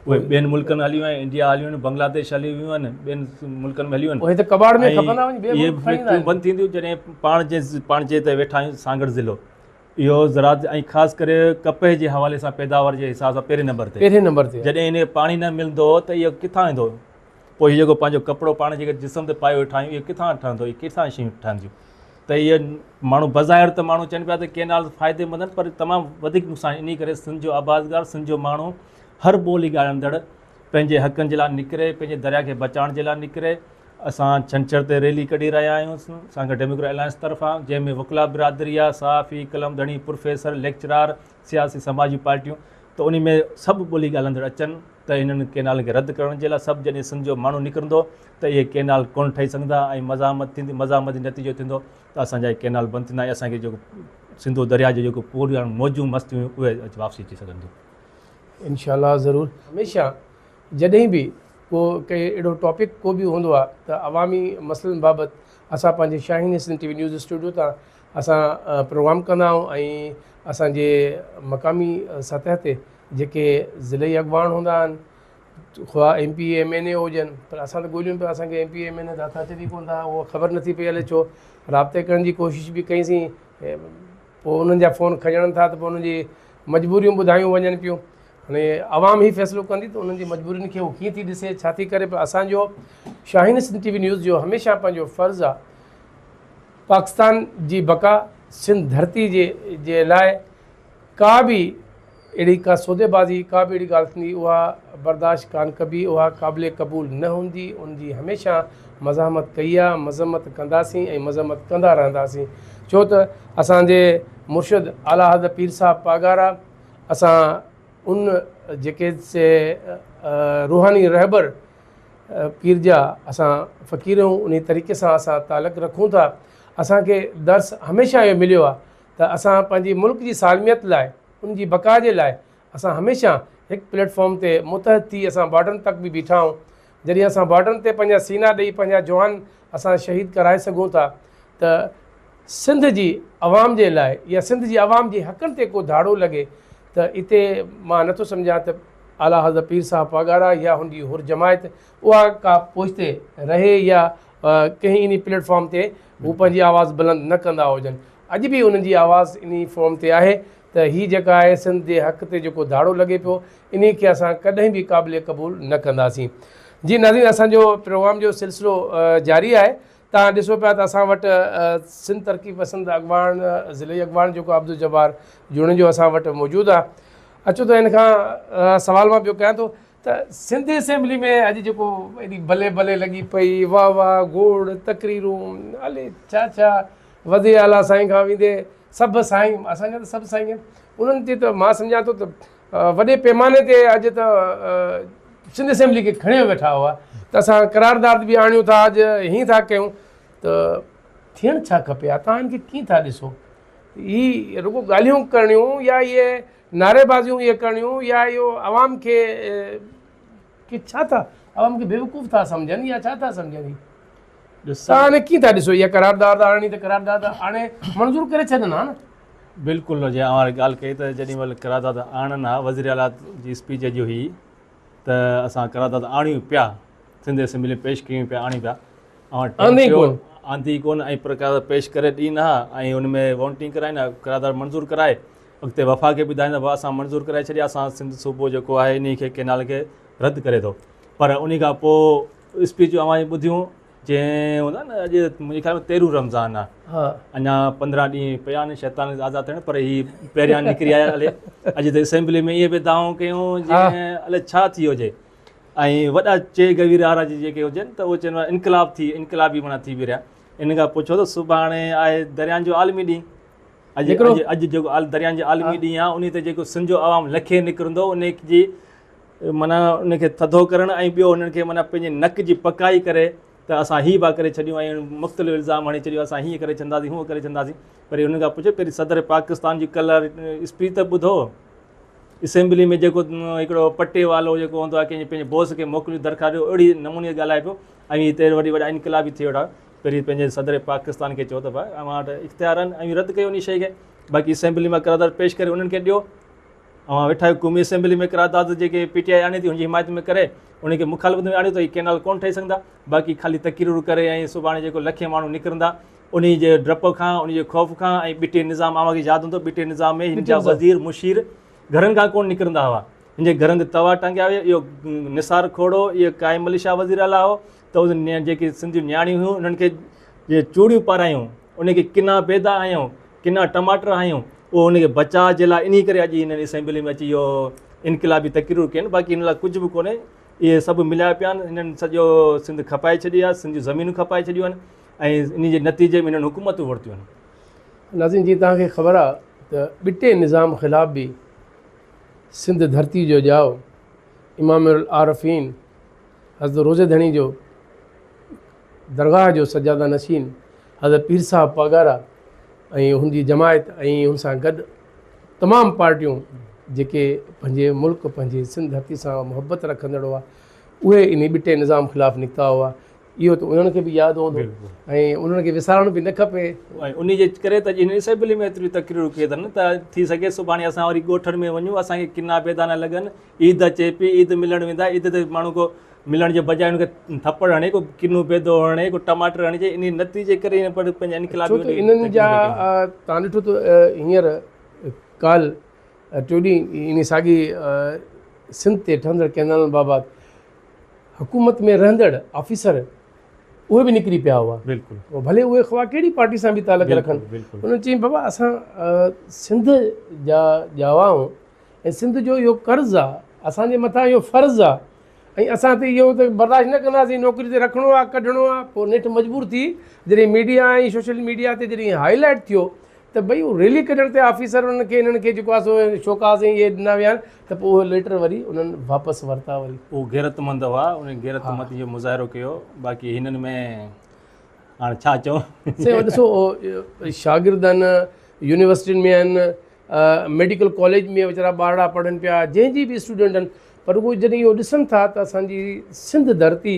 اهي ٻين ملڪن ۾ هليون آهن انڊيا هليون آهن بنگلاديش هليون ويون آهن ٻين ملڪن ۾ هليون آهن اهي ته ڪٻاڙ ۾ کپندا وڃي ٻئي ملڪ کڻي ايندا آهن فيڪٽريون بند ٿينديون جڏهن پاڻ جي پاڻ جي هتي ويٺا آهيون سانگهڙ ضلعو اهو زراعت ۽ خاص ڪري ڪپهه جي حوالي سان پيداوار جي حساب سان پهرين نمبر تي پهرين نمبر تي جڏهن ان کي پاڻي نه ملندو ته اهو ڪٿان ايندو پوء هي جيڪو پنهنجو ڪپڙو پاڻ جيڪي جسم تي پايو ويٺا آهيون اهو ڪٿان ٺهندو اهي ڪٿان شيون ٺهنديون ته اهي ماڻهو بظاهر ته ماڻهو چون پيا ته ڪينال فائديمند آهن پر تمام وڌيڪ نقصان انهي ڪري سنڌ جو آبادگار سنڌ جو ماڻهو هر ٻولي ڳالهائيندڙ پنهنجي حقن جي لاء نڪري پنهنجي دريا کي بچائڻ جي لاء نڪري اسان ڇنڇر تي ريلي ڪڍي رهيا آهيون سانگهڙ ڊيموڪريٽ الائنس طرفان جنهن ۾ وڪلا برادري آهي صحافي قلم ڌڻي پروفيسر ليڪچرار سياسي سماجي پارٽيون ته انهي ۾ سڀ ٻولي ڳالهائيندڙ اچن ته انهن ڪينالن کي رد ڪرڻ جي لاء سڀ جڏهن سنڌ جو ماڻهو نڪرندو ته اهي ڪينال ڪونه ٺهي سگهندا ۽ مزاحمت ٿيندي مزاحمت جو نتيجو ٿيندو ته اسان جا اهي ڪينال بند ٿيندا ۽ اسان کي جيڪو سنڌو درياء جو جيڪو پوريان موجون مستيون اهي واپسي اچي سگهنديون. انشاء الله ضرور هميشه جڏهن به ڪو ڪنهن اهڙو ٽاپڪ ڪو به هوندو آهي ته عوامي مسئلن بابت اسان پنهنجي Shaheen Sindh T V news studio تان اسان پروگرام ڪندا آهيون ۽ اسان جي مقامي سطح تي جيڪي ضلعي اڳواڻ هوندا آهن خواهه M P M N A هجن پر اسان ته ڳوليون پيا اسان کي M P M N A ته هٿ اچن ئي ڪونه ٿا اها خبر نٿي پئي هلي ڇو رابطي ڪرڻ جي ڪوشش به ڪئيسين پوء انهن جا فون کڄڻ ٿا ته پوء انهن جي مجبوريون ٻڌايون وڃن پيون هاڻي عوام هي فيصلو ڪندي ته انهن جي مجبورين کي هو ڪيئن ٿي ڏسي ڇا ٿي ڪري پر اسان جو شاهين سنڌ ٽي وي نيوز جو هميشه پنهنجو فرض آ پاڪستان جي بقا سنڌ ڌرتي جي جي لاء ڪا به اهڙي ڪا سوديبازي ڪا به اهڙي ڳالهه ٿيندي اها برداشت ڪانه ڪبي اها قابل قبول نه هوندي ان جي هميشه مزاحمت ڪئي آ مذمت ڪنداسين ۽ مذمت ڪندا رهنداسين ڇو ته اسان جي مرشد اعليٰ حضرت پير صاحب پاڳارا اسان ان جيڪي سي روحاني رهبر پير جا اسان فقير آهيون انهي طريقي سان اسان تعلق رکون ٿا اسان کي درس هميشه اهو مليو آ ته اسان پنهنجي ملڪ جي سالميت لاء ان جي بقا جي لاء اسان هميشه هڪ پليٽ فارم تي متحد ٿي اسان بارڊرن تڪ به بيٺا آهيون جڏهن اسان بارڊرن تي پنهنجا سينا ڏئي پنهنجا جوان اسان شهيد ڪرائي سگهون ٿا ته سنڌ جي عوام جي لاء يا سنڌ جي عوام جي حقن تي ڪو ڌاڙو لڳي ته اتي مان نٿو سمجهان ته اعليٰ حضرت پير صاحب پاڳارا يا هن جي حر جماعت اها ڪا پوئتي رهي يا ڪنهن انهي پليٽ فارم تي هو پنهنجي آواز بلند نه ڪندا هجن اڄ به انهن جي آواز انهي فارم تي آهي ته هي جيڪا آهي سنڌ جي حق تي جيڪو ڌاڙو لڳي پيو انهي کي اسان ڪڏهن به قابل قبول نه ڪنداسين جي ناظرين اسان جو پروگرام جو سلسلو جاري آهي توهان ڏسو پيا ته اسان وٽ سنڌ ترقي پسند اڳواڻ ضلعي اڳواڻ جيڪو عبدالجبار جوڻيجو اسان وٽ موجود آهي اچو ته هن کان سوال مان پيو ڪيان ٿو ته سنڌ اسيمبلي ۾ اڄ جيڪو ايڏي بلي بلي لڳي پئي واهه واهه گوڙ تقريرون الي ڇا ڇا وزير اعليٰ سائين کان ويندي سڀ سائين اسان جا ته سڀ سائين آهن انهن تي ته مان سمجهان ٿو ته وڏي پيماني تي اڄ ته سنڌ اسيمبلي کي کڻيو ويٺا هئا ته اسان قرارداد به آڻيون ٿا اڄ هيئن ٿا ڪيون ته ٿيڻ ڇا کپي ها توهان هن کي ڪيئن ٿا ڏسو هي رڳو ڳالهيون ڪرڻيون يا اهي نعري بازيون اهي ڪرڻيون يا اهو عوام کي کي ڇا ٿا عوام کي بيوقوف ٿا سمجهن يا ڇا ٿا سمجهن هي توهان هن کي ڪيئن ٿا ڏسو اها قرارداد آڻڻي ته قرارداد آڻي منظور ڪري ڇڏن ها نه. بلڪل جي اوهان ڳالهه ڪئي ته جيڏي مهل قرارداد آڻن ها وزير اعليٰ جي اسپيچ اڄ هئي ته اسان قرارداد آڻيون پيا سنڌ اسيمبلي ۾ پيش ڪيون پيا آڻيون پيا اوهان آندي ڪون آندي ڪون ۽ پر قرارداد پيش ڪري ڏين ها ۽ ان ۾ وونٽنگ ڪرائين ها قرارداد منظور ڪرائي اڳتي وفاق کي ٻڌائين ته اسان منظور ڪرائي ڇڏي اسان سنڌ صوبو جيڪو آهي انهي کي ڪينال کي رد ڪري ٿو پر انهي کان پوء اسپيچون اوهان جون ٻڌيون جنهن هوندا نه اڄ منهنجي خيال ۾ تيرهون رمضان آ اڃا 15 ڏينهن پيا آهن شيطان آزاد ٿيڻ پر هي پهريان نڪري آيا الي اڄ ته اسيمبلي ۾ ائين به دانهون ڪيون جيئن الي ڇا ٿي هجي ۽ وڏا چي گويرا جي جيڪي هجن ته اهي چون انقلاب ٿي انقلابي معنيٰ ٿي به رهيا ان کان پڇو ته سڀاڻي آهي دريان جو عالمي ڏينهن اڄ اڄ جيڪو دريان جو عالمي ڏينهن آهي ان تي جيڪو سنڌ جو عوام لکين نڪرندو ان جي معنيٰ ان کي ٿڌو ڪرڻ ۽ ٻيو انهن کي معنيٰ پنهنجي نڪ جي پڪائي ڪري ته اسان هي با ڪري ڇڏيون ۽ مختلف الزام هڻي ڇڏيون اسان هيئن ڪري ڇڏنداسين هونئن ڪري ڇڏنداسين پر انهن کان پڇو پهرين صدر پاڪستان جي ڪلهه اسپيچ ته ٻڌو اسيمبلي ۾ جيڪو هڪڙو پٽي والو جيڪو هوندو آهي ڪنهن جي پنهنجي بوس کي موڪليون درخواست ڏيو اهڙي نموني ڳالهائي پيو ۽ هتي وري وڏا انقلابي ٿي ويٺا پهرين پنهنجي صدر پاڪستان کي چئو ته ڀاء اوهان وٽ اختيار آهن ۽ رد ڪيو ان شيء کي باقي اسيمبلي مان قرارداد پيش ڪري انهن کي ڏيو اوهان ويٺا آهيو قومي اسيمبلي ۾ قرارداد جيڪي پي ٽي آء آڻي ٿي ان جي حمايت ۾ ڪري ان کي مخالفت ۾ آڻيو ته هي ڪينال ڪونه ٺهي سگهندا باقي خالي تقريرون ڪري ۽ سڀاڻي جيڪو لکين ماڻهو نڪرندا انهي جي ڊپ کان انهي جي خوف کان ۽ ٻٽي نظام اوهان کي ياد هوندو ٻٽي نظام ۾ هن جا وزير مشير گهرن کان ڪونه نڪرندا هئا هن جي گهرن تي توا ٽنگيا ويا اهو نثار کوڙو اهو قائم علي شاهه وزير اعليٰ هو ته ان جيڪي سنڌ جون نياڻيون هيون انهن کي جي چوڙيون پارايون ان کي ڪنا بيدا هنيون ڪنا ٽماٽر هنيون اهو ان کي بچاء جي لاء انهي ڪري اڄ هنن اسيمبلي ۾ اچي اهو انقلابي تقريرون ڪين باقي هن لاء ڪجهه به ڪونهي اهي سڀ مليا پيا آهن هنن سڄو سنڌ کپائي ڇڏي آهي سنڌ جون زمينون کپائي ڇڏيون آهن ۽ انهي جي نتيجي ۾ هنن حڪومتون ورتيون آهن. ناظرين جيئن توهان کي خبر آهي ته ٻٽي نظام خلاف به سنڌ ڌرتي جو ڄائو امام العارفين حضرت روضي ڌڻي جو درگاهه جو سجاده نشين حضرت پير صاحب پاڳارا ۽ هن جي جماعت ۽ هن سان گڏ تمام پارٽيون جيڪي پنهنجي ملڪ پنهنجي سنڌ ڌرتي سان محبت رکندڙ هئا اهي انهي ٻٽي نظام خلاف نڪتا هئا اهو ته انهن کي به ياد هوندو ۽ انهن کي وسارڻ به نه کپي. ۽ انهي جي ڪري ته اڄ هن اسيمبلي ۾ ايتريون تقريرون ڪيون اٿن ته ٿي سگهي سڀاڻي اسان وري ڳوٺن ۾ وڃون اسان کي ڪنا بيدا نه لڳن عيد اچي پئي عيد ملڻ ويندا عيد تي ماڻهو ڪو ملڻ جي بجاء ان کي ٿپڙ هڻي ڪو ڪنو بيدو هڻي ڪو ٽماٽر هڻي انهي نتيجي ڪري هن پر پنهنجا انقلابي ڇو ته انهن جا تان ڏٺو ته هينئر ڪالهه ٽيون ڏينهن انهي ساڳي سنڌ تي ٺهندڙ ڪئنالن بابت حڪومت ۾ رهندڙ آفيسر اهي به نڪري پيا هئا بلڪل ڀلي اهي خواهه ڪهڙي پارٽي سان به تعلق رکن انهن چيائين بابا اسان سنڌ جا ڄاوا آهيون ۽ سنڌ جو اهو قرض آ، اسان جي مٿان اهو فرض آ ۽ اسان تي اهو ته برداشت نه ڪنداسين، نوڪري تي رکڻو آ، ڪڍڻو آ، پوء نيٺ مجبور ٿي جڏهن ميڊيا ۽ سوشل ميڊيا تي جڏهن هائي لائيٽ ٿيو ته ڀئي هو ريلي ڪڍڻ تي آفيسر انهن کي انهن کي جيڪو آ سو شوڪاز ۽ اهي ڏنا ويا آهن ته پوء اهي ليٽر وري انهن واپس ورتا وري. اهو غيرتمند هئا، انهن غيرتمندي جو مظاهرو ڪيو، باقي هنن ۾ هاڻ ڇا چئون. سائين ڏسو شاگرد آهن يونيورسٽين ۾ آهن ميڊيڪل ڪاليج ۾ ويچارا ٻارڙا پڙهن پيا جنهن جي به اسٽوڊنٽ آهن پر اهو جڏهن اهو ڏسن ٿا ته اسان جي سنڌ ڌرتي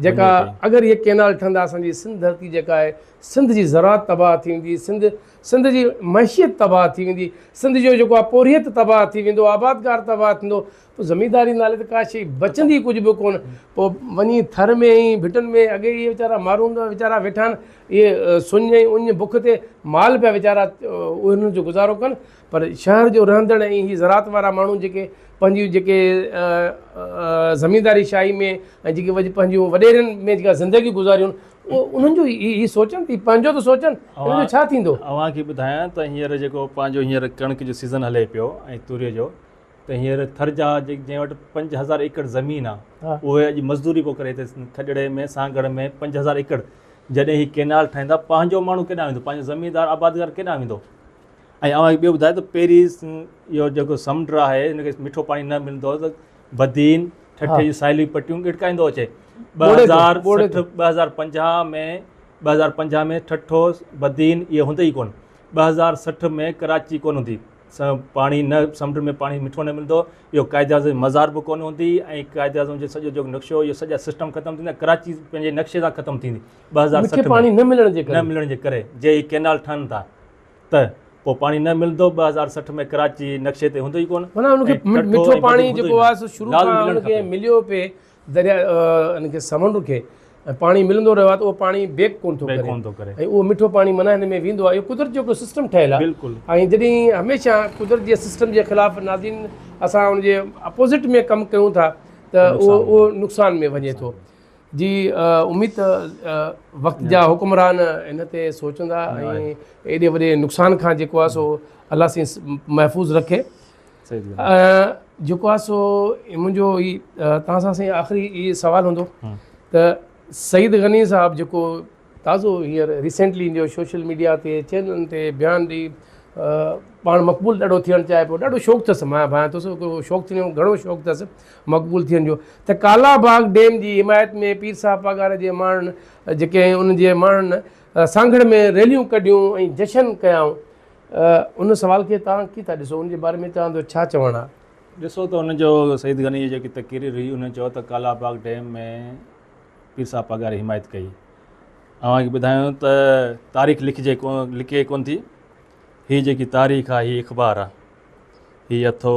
جيڪا اگر هي ڪينال ٺهندا اسان جي سنڌ ڌرتي جيڪا آهي سنڌ جي زراعت تباهه ٿي ويندي سنڌ سنڌ جي معيشت تباهه ٿي ويندي سنڌ جو جيڪو آهي پورهيت تباهه ٿي ويندو آبادگار تباهه ٿيندو پوء زمينداري نالي ته ڪا شيء بچندي ڪجهه به ڪونه. پوء وڃي ٿر ۾ ۽ ڀٽن ۾ اڳي اهي ويچارا مارون ويچارا ويٺا آهن، اهي سڃ ۽ اڃ بک تي مال پيا ويچارا اهي انهن جو گذارو ڪن، پر شهر جو رهندڙ ۽ هي زراعت وارا ماڻهو جيڪي پنهنجيون جيڪي زمينداري شاهي ۾ ۽ جيڪي وڄ پنهنجيون وڏيرن ۾ جيڪا زندگي گذاريون اهو انهن جو هي سوچن ٿي پنهنجو ته سوچن انهن جو ڇا ٿيندو. اوهان کي ٻڌايان ته هينئر جيڪو پنهنجو هينئر ڪڻڪ جو سيزن هلي پيو ۽ توري جو ته هينئر ٿر جا جنهن وٽ 5000 ايڪڙ زمين آ اهي اڄ مزدوري پيو ڪري هتي کڏڙي ۾ سانگهڙ ۾ 5000 ايڪڙ جڏهن هي ڪينال ٺاهيندا پنهنجو ماڻهو ڪيڏانهن ويندو پنهنجو زميندار آبادگار ڪيڏانهن ويندو ۽ اوهان کي ٻيو ٻڌايو ته پهرين اهو جيڪو سمنڊ آهي هن کي مٺو پاڻي نه ملندو هو ته بدين ٺٽي جي ساحلي پٽيون ڳڙڪائيندو اچي. 2060 2050 ۾ 2050 ۾ ٺٽو بدين اهي هوندي ئي ڪونه. 2060 ۾ ڪراچي ڪونه هوندي. پاڻي نه سمنڊ ۾ پاڻي مٺو نه ملندو. اهو قائد اعظم جي مزار به ڪونه هوندي ۽ قائد اعظم جو سڄو جيڪو نقشو اهو سڄا سسٽم ختم ٿيندا. ڪراچي پنهنجي نقشي سان ختم ٿيندي 2060 ۾ پاڻي نه ملڻ جي ڪري نه ملڻ جي ڪري جي هي ڪينال ٺهن ٿا ته پوء پاڻي نه ملندو. 2060 ۾ ڪراچي نقشي تي هوندو ئي ڪونه. معنيٰ ان کي مٺو پاڻي جيڪو آهي سو شروع کان ان کي مليو پئي دريا ان کي سمنڊ کي ۽ پاڻي ملندو رهيو آهي ته اهو پاڻي بيڪ ڪونه ٿو ڪري ۽ اهو مٺو پاڻي معنيٰ هن ۾ ويندو آهي. اهو قدرت جو هڪڙو سسٽم ٺهيل آهي ۽ جڏهن هميشه قدرت جي سسٽم جي خلاف ناظرين اسان ان جي اپوزٽ ۾ ڪم ڪيون ٿا ته اهو اهو نقصان ۾ وڃي ٿو. جي اميد ته وقت جا حڪمران ان تي سوچندا ۽ ايڏي وڏي نقصان کان جيڪو آهي سو الله سائين محفوظ رکي. جيڪو آهي سو منهنجو هي توهان سان سائين آخري هي سوال هوندو ته سعيد غني صاحب جيڪو تازو هينئر ريسينٽلي جو سوشل ميڊيا تي چينلن تي بيان ڏئي پاڻ مقبول ڏاڍو ٿيڻ چاهي پيو، ڏاڍو شوق اٿس، مان ڀانيان ٿو سو شوق ٿيڻ جو گهڻو شوق اٿس مقبول ٿيڻ جو، ته ڪالا باغ ڊيم جي حمايت ۾ پير صاحب پاڳاري جي ماڻهن جيڪي انهن جي ماڻهن سانگهڙ ۾ ريليون ڪڍيون ۽ جشن ڪيائون، ان سوال کي توهان ڪيئن ٿا ڏسو، ان جي باري ۾ توهان جو ڇا چوڻ آهي؟ ڏسو ته ان جو سعيد غني جي جيڪي تقرير هئي ان چيو ته ڪالا باغ ڊيم ۾ پير صاحب پاڳاري حمايت ڪئي. اوهان کي ٻڌايان ته تاريخ لکجي ڪون لکي ڪون ٿي. هي جيڪي تاريخ آهي هي اخبار آهي. هي اٿو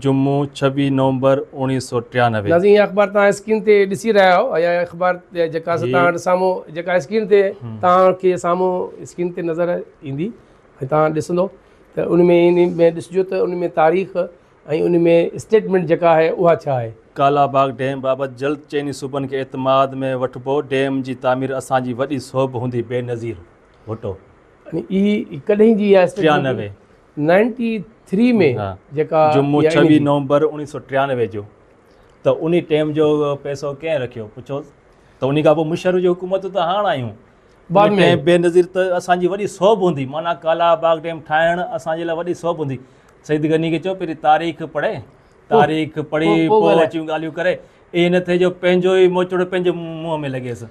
جمعو 26 نومبر 1993. ناظرين هي اخبار توهان اسڪرين تي ڏسي رهيا آهيو اها اخبار جيڪا سو توهان وٽ سامهون جيڪا اسڪرين تي توهان کي سامهون اسڪرين تي نظر ايندي ۽ توهان ڏسندو ته ان ۾ ان ۾ ڏسجو ته ان ۾ تاريخ ۽ ان ۾ اسٽيٽمينٽ جيڪا آهي اها ڇا آهي. ڪالا باغ ڊيم بابت جلد چئني صوبن کي اعتماد ۾ وٺبو، ڊيم جي تعمير اسان جي وڏي سوڀ هوندي، بينظير ڀٽو. يعني هي ڪڏهن جي اها اسٽيٽمينٽ 93. 93 ۾ جيڪا جمعو 26 نومبر 1993 جو ته انهي ٽيم جو پئسو ڪنهن رکيو پڇوس ته انهي کان پوء مشرف جي حڪومت ته هاڻ آيون بعد ۾ بينظير ته اسان جي وڏي سوڀ هوندي معنيٰ ڪالا باغ ڊيم ٺاهڻ اسان جي لاء وڏي سوڀ هوندي. سعيد غني کي چئو پهرين تاريخ پڙهي، تاريخ پڙهي پوء اچي ڳالهيون ڪري. ائين نه ٿئي جو پنهنجو ئي موچڙو پنهنجي منهن ۾ لڳيس.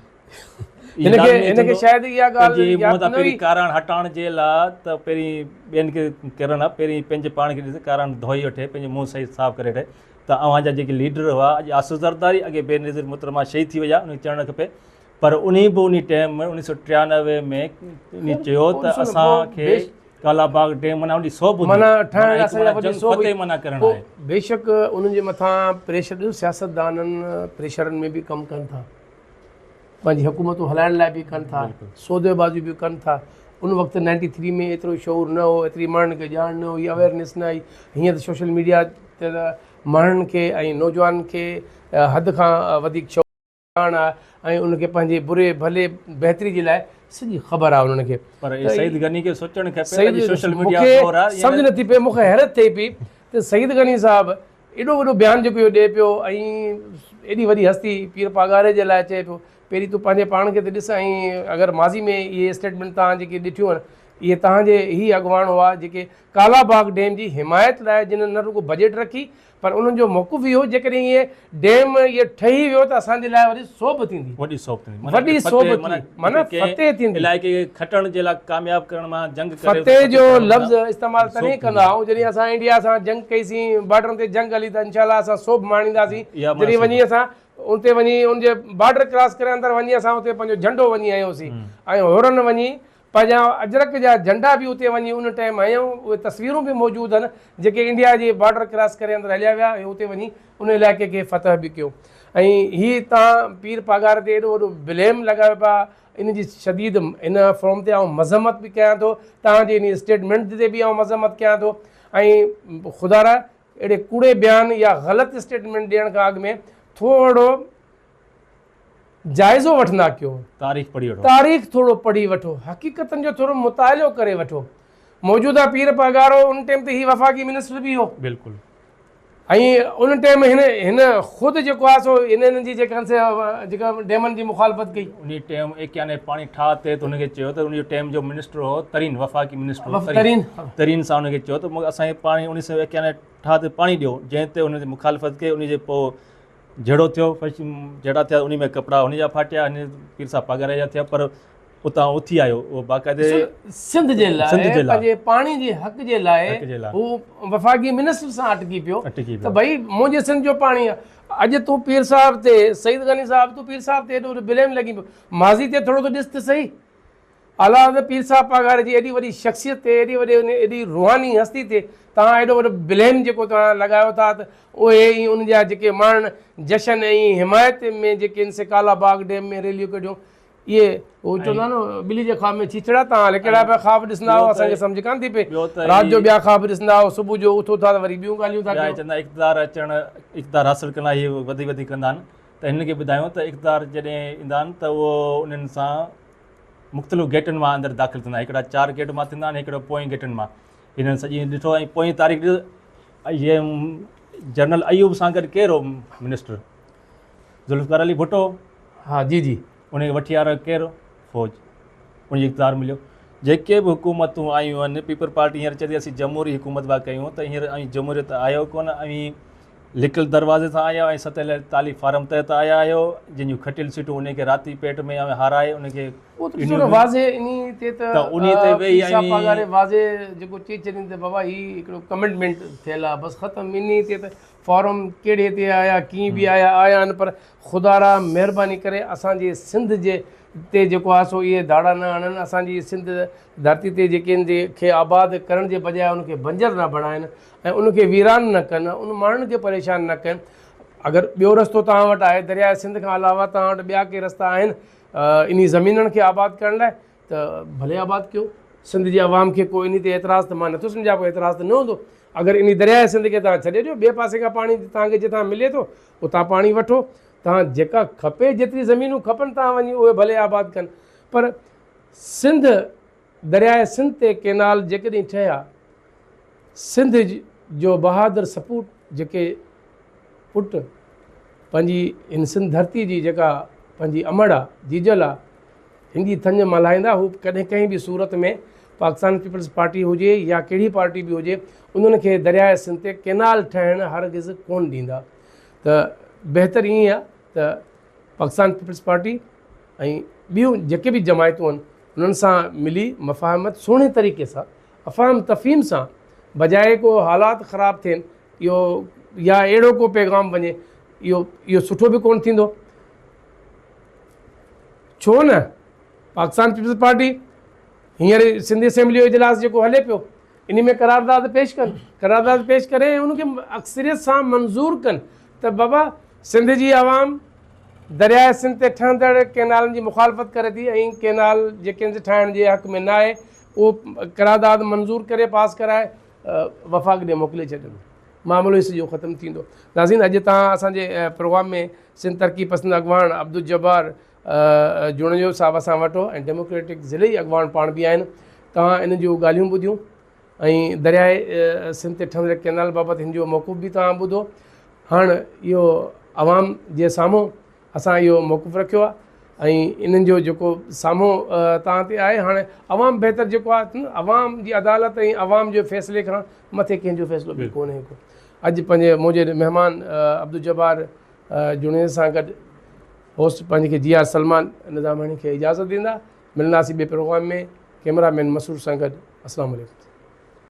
هن کي هن کي شايد اها ڳالهه ياد نه هئي. ڪاراڻ هٽائڻ جي لاء ته پهرين ٻين کي ڪرڻ آ، پهرين پنهنجي پاڻ کي ڏس ڪاراڻ ڌوئي وٺي پنهنجو منهن صحيح صاف ڪري وٺي ته اوهان جا جيڪي ليڊر هئا اڄ آصف زرداري اڳي بينظير محترمه شهيد ٿي وئي آ ان کي چوڻ نه کپي پر انهي به انهي ٽيم ۾ 1993 ۾ انهي چيو ته اسان کي ڪالا باغ ڊيم معنيٰ وڏي سوڀ هوندي معنيٰ ٺاهڻ لاء اسان جا وڏي سوڀ فتح معنيٰ ڪرڻ آهي. بيشڪ انهن جي مٿان پريشر ڏسو سياستدانن پريشرن ۾ به ڪم ڪن ٿا پنهنجي حڪومتون هلائڻ لاء به ڪن ٿا سوديبازيون به ڪن ٿا ان وقت نائنٽي ٿري ۾ ايترو شعور نه هو ايتري ماڻهن کي ڄاڻ نه هئي اويئرنيس نه هئي هينئر ته سوشل ميڊيا تي ته ماڻهن کي ۽ نوجوانن کي حد کان وڌيڪ شعور ڄاڻ آهي ۽ ان کي پنهنجي بري ڀلي بهتري جي لاء سڄي خبر آهي انهن کي. پر سعيد غني کي سوچڻ کپي ته اڄ سوشل ميڊيا جو دور آهي. سمجهه نٿي پئي مون کي حيرت ٿئي پئي ته سعيد غني صاحب ايڏو وڏو بيان جيڪو اهو ڏئي پيو ۽ ايڏي وڏي هستي پير پاڳاري جي لاء چئي پيو پهرين تون پنهنجي پاڻ کي ته ڏس ۽ اگر ماضي ۾ اهي اسٽيٽمينٽ توهان جيڪي ڏٺيون آهن اهي توهان جي هي اڳواڻ هئا جيڪي ڪالا باغ ڊيم جي حمايت لاء جن نه رڳو بجيٽ رکي پر انهن جو موقف اهو جيڪڏهن اهي ڊيم اهي ٺهي ويو ته اسان جي لاء وڏي سوڀ ٿيندي. وڏي سوڀ ٿيندي. وڏي سوڀ ٿيندي معنيٰ فتح ٿيندي. علائقي کي کٽڻ جي لاء ڪامياب ڪرڻ معنيٰ جنگ ڪري فتح جو لفظ استعمال تڏهن ڪندا آهيون جڏهن اسان انڊيا سان جنگ ڪئي سين بارڊرن تي جنگ هلي ته انشاء الله اسان سوڀ ماڻينداسين جڏهن وڃي اسان اتي وڃي ان جي بارڊر ڪراس ڪري اندر وڃي اسان اتي پنهنجو جهنڊو وڃي هنيوسين ۽ حرن وڃي پنهنجا اجرڪ جا جهنڊا به اتي وڃي ان ٽائيم هنيائون، اهي تصويرون به موجود آهن جيڪي انڊيا جي بارڊر ڪراس ڪري اندر هليا ويا ۽ اتي وڃي ان علائقي کي فتح به ڪيو ۽ هي تان پير پاڳاري تي ايڏو وڏو بليم لڳايو پيا ان جي شديد ان فورم تي آئون مذمت به ڪيان ٿو توهان جي ان اسٽيٽمينٽ تي به آئون مذمت ڪيان ٿو ۽ خدارا اهڙي ڪوڙي بيان يا غلط اسٽيٽمينٽ ڏيڻ کان اڳ ۾ ٿورو جائزو وٺندا ڪيو. تاريخ پڙهي وٺو. تاريخ ٿورو پڙهي وٺو. حقيقتن جو ٿورو مطالعو ڪري وٺو. موجوده پير پاڳارو ان ٽيم تي هي وفاقي منسٽر به هو. بلڪل. ۽ ان ٽيم هن هن خود جيڪو آهي سو هن هن جي جيڪا سي جيڪا ڊيمن جي مخالفت ڪئي. انهي ٽيم ايڪيانوي پاڻي ٺاهه تي ته هن کي چيو ته ان جو ٽيم جو منسٽر هو ترين وفاقي منسٽر هو ترين ترين سان هن کي چيو ته اسان کي پاڻي 1991 ٺاهه تي پاڻي ڏيو جنهن تي هن مخالفت ڪئي ان جي پوء جهيڙو ٿيو جهيڙا ٿيا انهي ۾ ڪپڙا هن جا ڦاٽيا هن پير صاحب پاڳاري جا ٿيا پر اتان اٿي آيو اهو باقاعدي سنڌ جي لاء پنهنجي پاڻي جي حق جي لاء هو وفاقي منسٽر سان اٽڪي پيو ته ڀئي منهنجي سنڌ جو پاڻي آهي اڄ تون پير صاحب تي سعيد غني صاحب تون پير صاحب تي ايڏو بليم لڳي پيو ماضي تي ٿورو ته ڏس ته سهي اعليٰ حضرت پير صاحب پاڳاري جي ايڏي وڏي شخصيت تي ايڏي وڏي ايڏي روحاني هستي تي توهان ايڏو وڏو بليم جيڪو توهان لڳايو ٿا ته اهي ۽ ان جا جيڪي ماڻهن جشن ۽ حمايت ۾ جيڪي ان سي ڪالا باغ ڊيم ۾ ريليون ڪڍيون اهي هو چوندا آهن نه ٻلي جي خواب ۾ ڇيڇڙا توهان الائي ڪهڙا پيا خواب ڏسندا آهيو اسان کي سمجهه ڪانه ٿي پئي رات جو ٻيا خواب ڏسندا آهيو صبح جو اٿو ٿا ته وري ٻيون ڳالهيون ٿا ڪيو. چوندا اقتدار اچڻ اقتدار حاصل ڪرڻ لاء هي وڌي وڌي ڪندا آهن ته هنن کي ٻڌايون ته اقتدار جڏهن ايندا آهن ته اهو انهن سان مختلف گيٽن مان اندر داخل ٿيندا آهن هڪڙا چار گيٽ مان ٿيندا آهن هڪڙو پوئين گيٽن مان هنن سڄي ڏٺو ۽ پوئين تاريخ ڏسو جنرل ايوب سان گڏ ڪير هو منسٽر ذوالفقار علي ڀٽو ها جي جي ان کي وٺي آيو ڪير فوج ان جي اقتدار مليو جيڪي به حڪومتون آيون آهن پيپلز پارٽي هينئر چئي ٿي اسين جمهوري حڪومت پيا ڪيون ته هينئر اوهين جمهوريت آهيو ڪونه اوهين لڪل دروازي سان آيا ۽ 47 فارم تحت آيا آهيو جن جون کٽيل سيٽون ان کي راتي پيٽ ۾ اوهين هارائي ان کي اهو ته ڏسو نه واضح انهي تي ته انهي تي ويهي پير صاحب پاڳاري واضح جيڪو چئي ڇڏين ته بابا هي هڪڙو ڪمٽمينٽ ٿيل آهي بس ختم انهي تي ته فارم ڪهڙي تي آيا ڪيئن به آيا آيا آهن پر خدارا مهرباني ڪري اسان جي سنڌ جي تي جيڪو آهي سو اهي ڌاڙا نه هڻن اسان جي سنڌ ڌرتي تي جيڪي ان جي کي آباد ڪرڻ جي بجاء ان کي بنجر نه بڻائن ۽ ان کي ويران نه ڪن ان ماڻهن کي پريشان نه ڪن اگر ٻيو رستو توهان وٽ آهي درياء سنڌ کان علاوه توهان وٽ ٻيا ڪي رستا آهن انهي زمينن کي آباد ڪرڻ لاء ته ڀلي آباد ڪيو سنڌ جي عوام کي ڪو انهي تي اعتراض ته مان نٿو سمجهان ڪو اعتراض ته نه هوندو اگر انهي درياء سنڌ کي توهان ڇڏي ڏيو ٻئي پاسي کان پاڻي توهان کي جتان ملي ٿو اتان پاڻي وٺو توهان جيڪا کپي جيتري زمينون کپن توهان وڃي اهي ڀلي آباد ڪن پر سنڌ درياء سنڌ تي ڪينال جيڪڏهن ٺهيا، سنڌ جو بهادر سپوت جيڪي پٽ پنهنجي هن سنڌ ڌرتي جي جيڪا پنهنجي امڙ آ، جيجل آ، هن جي ٿڃ ملهائيندا، هو ڪڏهن ڪنهن به صورت ۾ پاڪستان پيپلز پارٽي هجي يا ڪهڙي پارٽي به هجي انهن کي درياء سنڌ تي ڪينال ٺهڻ هرگز ڪونه ڏيندا ته بهتر ائين آ ته پاڪستان پيپلز پارٽي ۽ ٻيون جيڪي به جماعتون آهن انهن سان ملي مفاهمت سهڻي طريقي سان افهام تفهيم سان بجاء ڪو حالات خراب ٿين اهو يا اهڙو ڪو پيغام وڃي اهو اهو سٺو به ڪونه ٿيندو ڇو نه پاڪستان پيپلز پارٽي هينئر سنڌ اسيمبلي جو اجلاس جيڪو هلي پيو انهي ۾ قرارداد پيش ڪن، قرارداد پيش ڪري ۽ ان کي اڪثريت سان منظور ڪن ته بابا سنڌ جي عوام درياء سنڌ تي ٺهندڙ ڪينالن جي مخالفت ڪري ٿي ۽ ڪينال جيڪي آهن سي ٺاهڻ جي حق ۾ ناهي اهو قرارداد منظور ڪري پاس ڪرائي وفاق ڏي موڪلي ڇڏين معاملو ئي سڄو ختم ٿيندو. ناظرين اڄ توهان اسان جي پروگرام ۾ سنڌ ترقي پسند اڳواڻ عبدالجبار جوڻيجو صاحب اسان وٽ هو ۽ ڊيموڪريٽڪ ضلعي اڳواڻ پاڻ به آهن توهان انهن جون ڳالهيون ٻڌيون ۽ درياء سنڌ تي ٺهندڙ ڪينال بابت هن جو موقف به توهان ٻڌو هاڻ اهو عوام جي سامهون اسان اهو موقف رکيو آهي ۽ انهن جو جيڪو سامهون توهان تي آهي هاڻي عوام بهتر جيڪو آهي عوام جي عدالت ۽ عوام جي فيصلي کان مٿي ڪنهن جو فيصلو به ڪونهي ڪو اڄ پنهنجي منهنجي مهمان عبدالجبار جوڻيجي سان گڏ هوسٽ پنهنجي کي جي آر سلمان نظاماڻي کي اجازت ڏيندا ملنداسين ٻئي پروگرام ۾ ڪيمرا مين مسرور سان گڏ السلام عليڪم.